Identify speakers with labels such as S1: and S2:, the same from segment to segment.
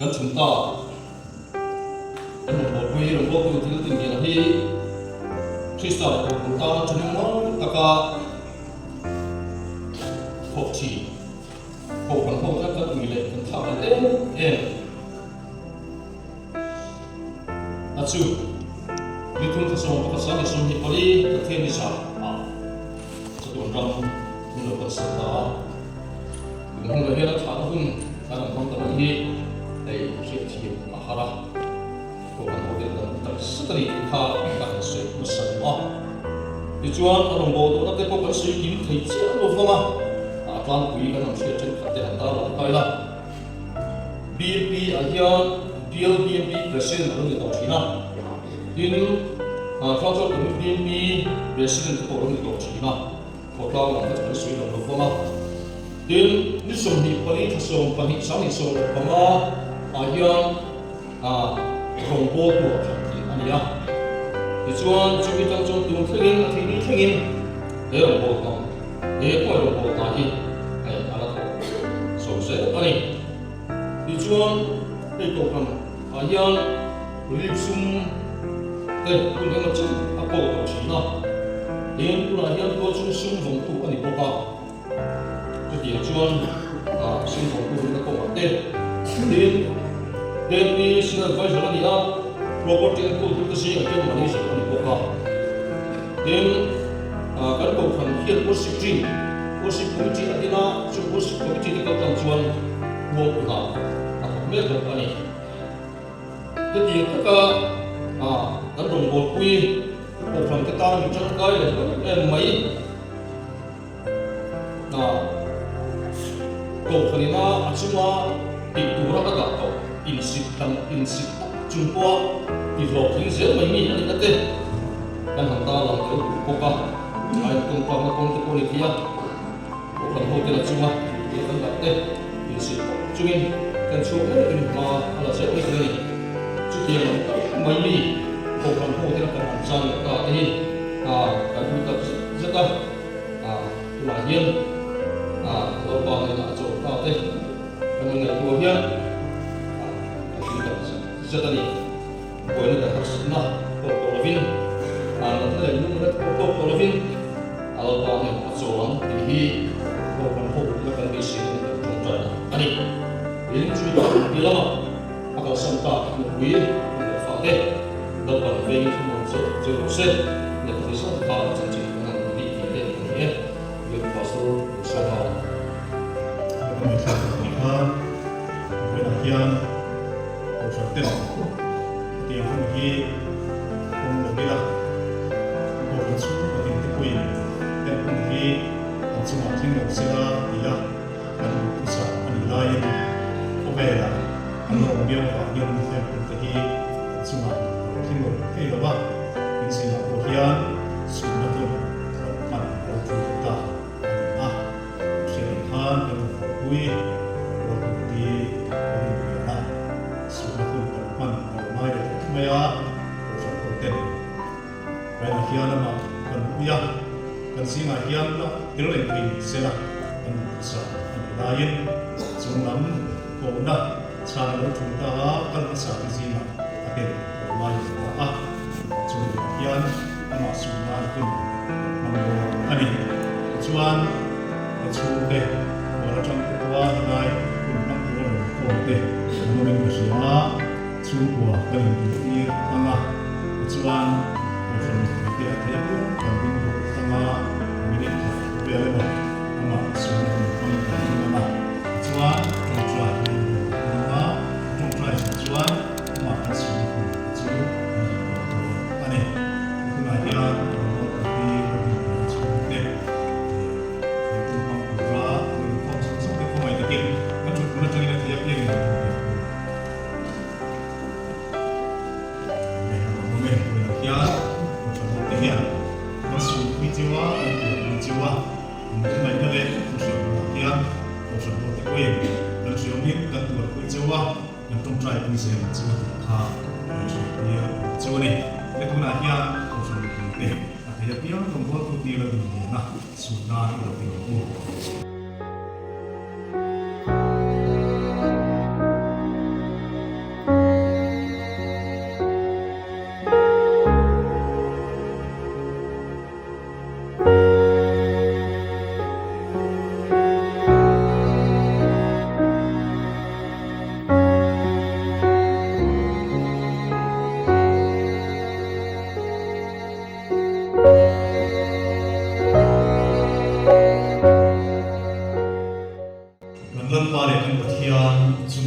S1: Kan chhun ta kan rawngbawlpui rawngbawltu thil tinliana hi Krista leh Kohhran tana thahnemngai taka thawk thin Kohhran ho hian kan ui leh kan thlak leh em em a chu. Mithun thlasawm pakhat 24 Pathian ni zah ah chatuan ram min lo kalsan ta a. Tun hunah hian a thlahna hun kan han hmang ta mai hi hei hriatthiam a har a, Kohhran hotel kan tak zet a ni tih kha ka han sawi hmasa duh a. Tichuan a rawngbâwl tawhna te pawh kan sawi kim thei chiah lo vang a, a tlangpui kan han hriat thenkhat te han tarlang ta ila. BNP ah hian Bial BNP President a lo ni tawh thin a, tin Hrangchal Committee BNP President te pawh a lo ni tawh thin a, khawtlang lam kha chu kan sawi lo lo vang a. Tin, ni 24 thla 12 2015 ah hian rawngbawltu a khat tih a ni a. Tichuan, chumi tang chuan tun thlengin a theih ni thlengin he rawngbawltu ang He khawi rawngbâwl hna hi hei a la thawk chho zel a ni. Tichuan, hei kohhran ah hian relief sum te hun eng emaw chen a kawl tawh thin a, tin tunah hian tualchhung sum vawngtu a ni bawk a. Chutiang chuan sum vawngtu nihna kawngah te, tin KP Senior Advisor a ni a, Property enkawltute zingah hian manager a ni bawk a. Tin, kan kohhran hian worship team, worship committee a din a, chu worship committee te kal tlang chuan huang hna a thawk mek bawk a ni. Hetiang taka kan rawngbawlpui kohhran te tana mi tangkai leh hlawm em mai kohhranina a chunga tih tura a dah tawh insit tam insit tak chung pawha ti hlawhtling zel mai mi a nihna te kan han tarlang tel duh bawk a, a intawntlakna kawng te pawh a ni thei a, kohhran ho ten a chunga tih tura kan dah te insit tak chungin kan chhuak mek in hma a la zel mai thei a ni. Chutiang lam tak mai mi kohhran ho ten a kan han chan leh ta te hi kan ui tak zet zet a. Tunah hian Lalpa hnenah a chawlh ta te kan han ngaihtuah hian a hlim tak zet zet a ni. Buaina leh harsatna tawk tawh lovin, natna leh lungna te pawh tawk tawh lovin a Lalpa hnenah a chawl ang tih hi Kohhran ho la kan beisei na kan tawngtaina a ni. Tin, chumi tak piah lamah a kalsan tak nupui leh fate Lalpan vengin thlamuan che che rawh se. Lehkha zat kha a chanchin kan han bih tih te a ni e. Biak Pastor Sawma.
S2: Ka ngaihthlak tak ang khan vawiinah hian Kohhran ten hetiang hun hi pawm lo ila, Kohhran chhung patin te pawhin heng hun hi an chungah thleng lo sela tia kan duh thusa a nih laiin khawvelah an lo awm viau avangin heng hun te hi an chungah a lo thleng lo thei lo a, in zingah pawh hian sumna hun kan hman a lo tul leh ta a ni a. Hriat ang khan kan rawn hawnpui Rualhmunti kan inbiak a, sumna hun kan hman a lo ngai leh tawh mai a, Kohhran hoten Vawiinah hian amah kan ui a, kan zingah hian tel reng thei ni sela kan duh thusa a nih laiin chung lam kohna chhan a lo thul ta a, kal hmasa te zingah a tel a lo ngai leh ta a, chung lamah hian amah sum nan hun kan hmang dawn a ni. Tichuan, ka chhungte hual atang te pawha helai hun hmang tura rawn khawm te an awmin ka hria a. Chhungkua kan intuhtir ang a, tichuan Kohhran mipuite a theih apiang kan ding bawk ang a, minute khat vel emaw amah sualna hun hmang kan ding ang a, tichuan tawngtai kan inbawk ang a, tawngtai zawh chuan amah kan sualna hun chu kan han tawh dawn a ni. Tunah hian rawngbawltu hi ka dinhmun chhungte he hun hmang tura kan inkhawm zawng zawng te khawngaih takin kan thutphun atangin a theih apiangin kan hmu thei bawk.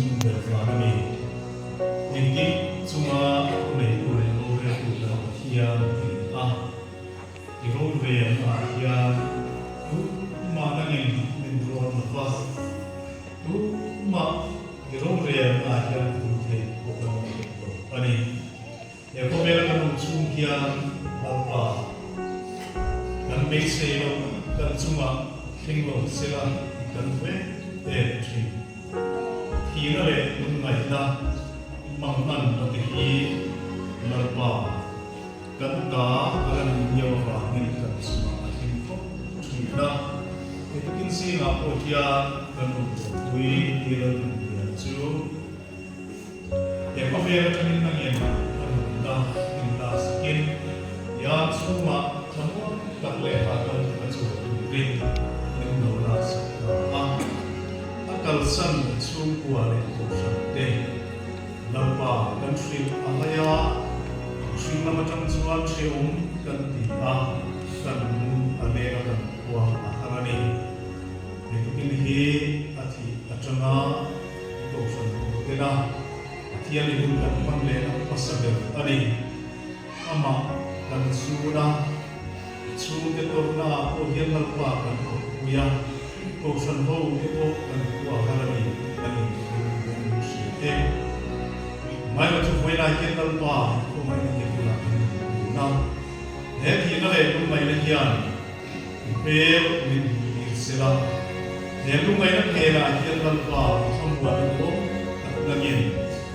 S2: Chungnung ber vana mi, engkim chunga thuneitu leh roreltu kan Pathian i ni a. I rorelnaah hian tumah nangin min rawn lo va, tumah i rorelnaah hian pui thei pawh kan awm hek lo a ni. He khawvela kan awm chhung hian Lalpa kan beisei lo, kan chungah thleng lo sela kan hmu em em thin. Thihna leh lungngaihna manganna te hi Lalpa kan ta a la ni miau avangin kan chungah a thleng fo thin a. He tukin zingah pawh hian kan rawn buaipui ni Lalnunliana chu. He khawvel atangin a ngen a nunna in lak sakin Yan chhungah thlamuan tak leh hahdam taka chhuah turin min lo lak sak ta a. A kalsan chhungkua leh kohhran te Lalpa kan hrilh a hai a, hring lam atang chuan hrehawm kan ti a, kan lung a leng a kan khua a har a ni. He tukin hi a thih atanga Kohhran tur tena Pathian i hun kan hman lehna hmasa ber a ni. Amah kan chhun a, chhungte tawrhna ah pawh hian Lalpa kan awmpui a, Kohhran ho te pawh kan khua har a ni tih kan inhrilh hian min hria e. Mailo chu vawiinah hian Lalpa khawngaihna hi bulah kan inhrilh a, he thihna leh lungngaihna hian I hmel min hmuhtir sela, he lungngaihna phenah hian Lalpa i thlamuan i awm tak nangin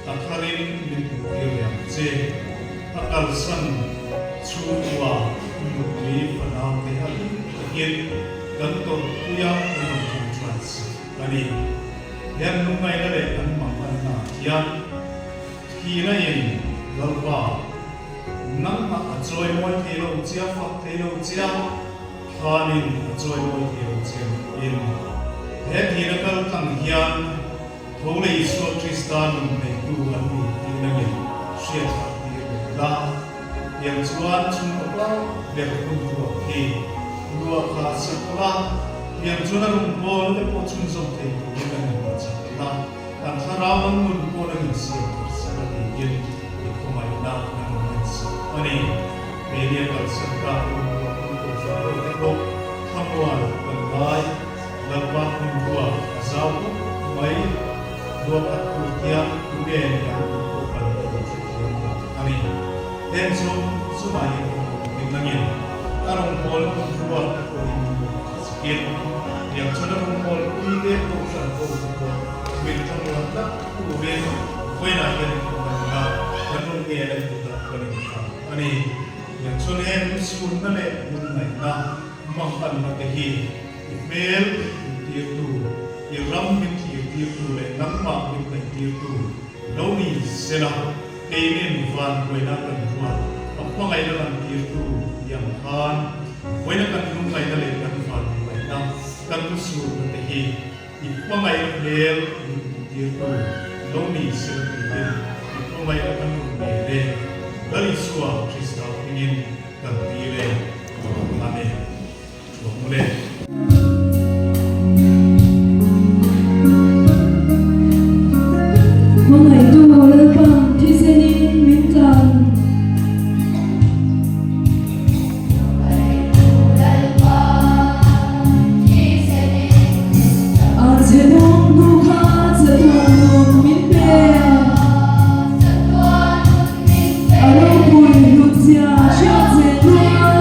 S2: a tharin min hmuhtir leh ang che. A kalsan chhungkua nupui fanaute a hlim takin kan tawrhpuia kan rawn ṭawngṭai sak a ni. He an lungngaihna leh an manganna ah hian thihna in Lalpa Nangmah a chawimawi thei lo che a, fak thei lo che a, thlanin a chawimawi thei lo che niin. He thihna kal tlang hian tho leh Isua Krista nun neitu an ni tih nangin hriat harh tir leh la. Tiang chuan chhungkaw pau ber hun ruak hi luah kha sak la, tiang chuan a rawngbawlna te pawh chhunzawm thei turin nangin ti chak la. An thlarau an nun pawh an insiam thar sak a tiin i khawngaihna an rawn en sak a ni. Keini a kalsan ta hun ruah pui kohhran ho te pawh thlamuan kan ngai. Lalpa hmun ruah a zau khawp mai. Ruah khat tur hian tunge ni ang tih pawh kan la inhrethiam lo a ni. Heng zawng chungah hian kan rawn hlim nangin a rawngbawlna hun ruah te pawhin min rawn khat sakin tiang chuan a rawngbawlpui te kohhran ho te pawh min thlamuan tlat turin vawiinah hian in khawngaihna kan rawn ngen a kutah kan inhram a ni. Tiang chuan heng sunna leh lungngaihna manganna te hi i hmel min tirtu, i ram min thirtirtu leh nangmah min hnaihtirtu lo ni sela. Keinin van buaina kan ruat, a hmangaihna lan tirtu tih ang khan buaina kan lungngaihna leh kan van buaina kan lusurna te hi i hmangaihna hmel min hmuh tirtu lo ni sela tiin i hmangaihna kan rawn ngei le. Lal Isua Krista hmingin kan dil e. Amen. Thuam le.
S3: Hmangaihtu Lalpa thisenin min tlan. A che dawng hnu kha chatuan nun min pe. A ropui hlutzia hriat zel rual.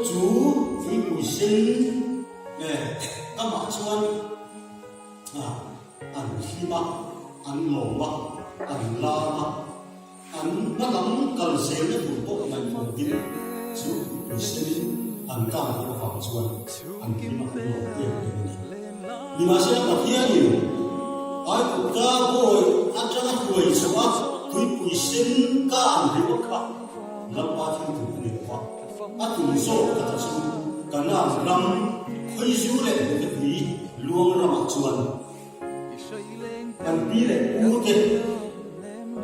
S4: chu Tuipui Sen kamah chuan an hlim a, an lawm a, an lam a, an hma lam kal zelna tur pawh ngaihtuahin chu Tuipui Senin an kang theih avang chuan an hlim a, an lawm em em a ni. Nimahsela Pathianin Aigupta bawi atanga hruai chhuah a Tuipui Sen kang ringawt kha Lalpa thil tum a ni lo va, a tum zawk taka chu Kanaan ram khawizu leh hnute luang ramah chuan kan pi leh pute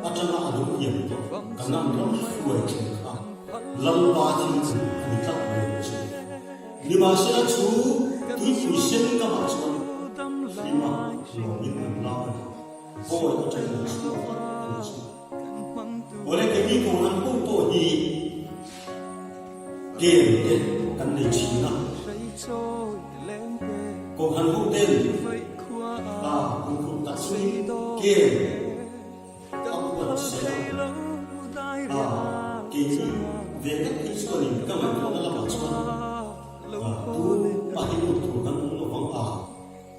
S4: atanga a lo hiam tawh Kanaan ram hruai thleng kha Lalpa thil tum a ni tlat mai lo chu. Nimahsela chu tuipui sen kamah chuan hlima lawmin an lam a ni. Bawi atangin an chhuak vat a ni chu. Awle keini tur an pawh pawh hi game te kan nei thin a, Kohhran ho ten a kumkhur tak chungin game a buat zel a, keini ve vek hi chuanin ka ngaihtuahna lamah chuan tu mah hi lut tur kan awm lo vang a.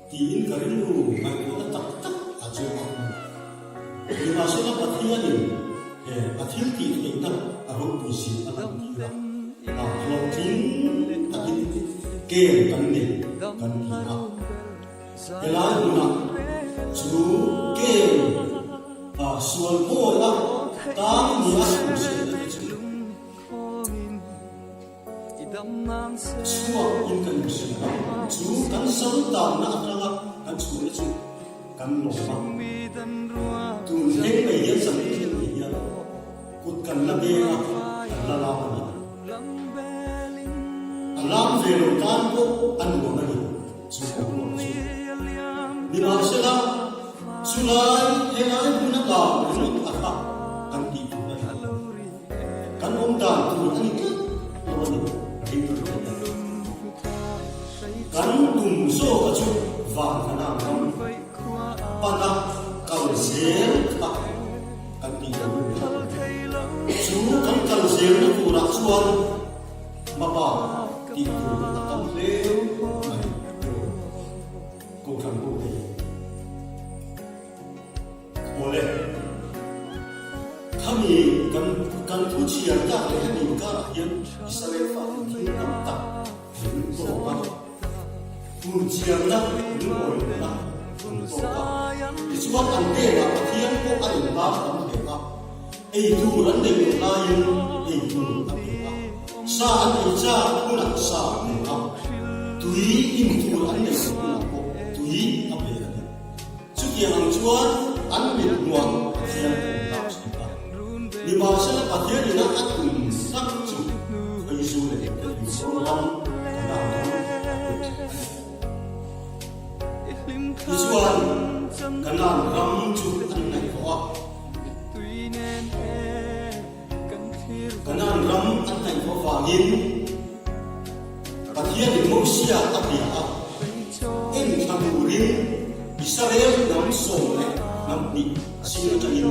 S4: Tiin ka rilru ngaihtuahna tak tak a chu a awm. Nimahsela Pathianin he a thil tih theihna a ropui zia a lang tir a, a hlawhtling takin kem kan nei kan ti a. Helai hmunah chu kem sual pawla tang nia hmuhsiahna te chu Chhuak in kan inhria a, chu kan sal tanna atanga kan chhuahna chu kan lawm a. Tun thleng mai hian zan in thleng mai hian kut kan la beng a, kan la lam a ni. A lam ve lo tan pawh a nuam a ni, chu boruak chu. Nimahsela, chulai helai hmun a lam ringawt a kha kan tih tur a ni lo. Kan awm dan tur a ni tlat lo a ni, ring a rawh a ni. Kan tum zawka chu van kan ang ram pana kal zel kha kan tih lo a ni. Chu kan kal zelna turah chuan hmabak tih tur a tam hle mai. Kohhran pawh thei. Awle, khami kan kan thu chhiar tak leh hemi inkarah hian Israel fate thil tam tak an tawk a, phunchiarna lungawilohna an tawk a. Tichuan an hnenah Pathian pawh a inlar tam hle a, ei tur an neih loh laiin ei tur a pe a, sa an ei chak hunah sa a pe a, tui in tur an neih loh hunah pawh tui a pe a ni. Chutiang ang chuan an mit hmuah Pathian a in lak thin a. Nimahsela Pathian ina a tum tak chu Khawizû leh Kehlui ram Kanaan ram a pek a ni. Tichuan Kanaan ram chu an ngaihtuah a. Kanaan ram an ngaihtuah vangin Pathianin Mosia a bia a, en thla turin Israel hnam 12 zing atangin.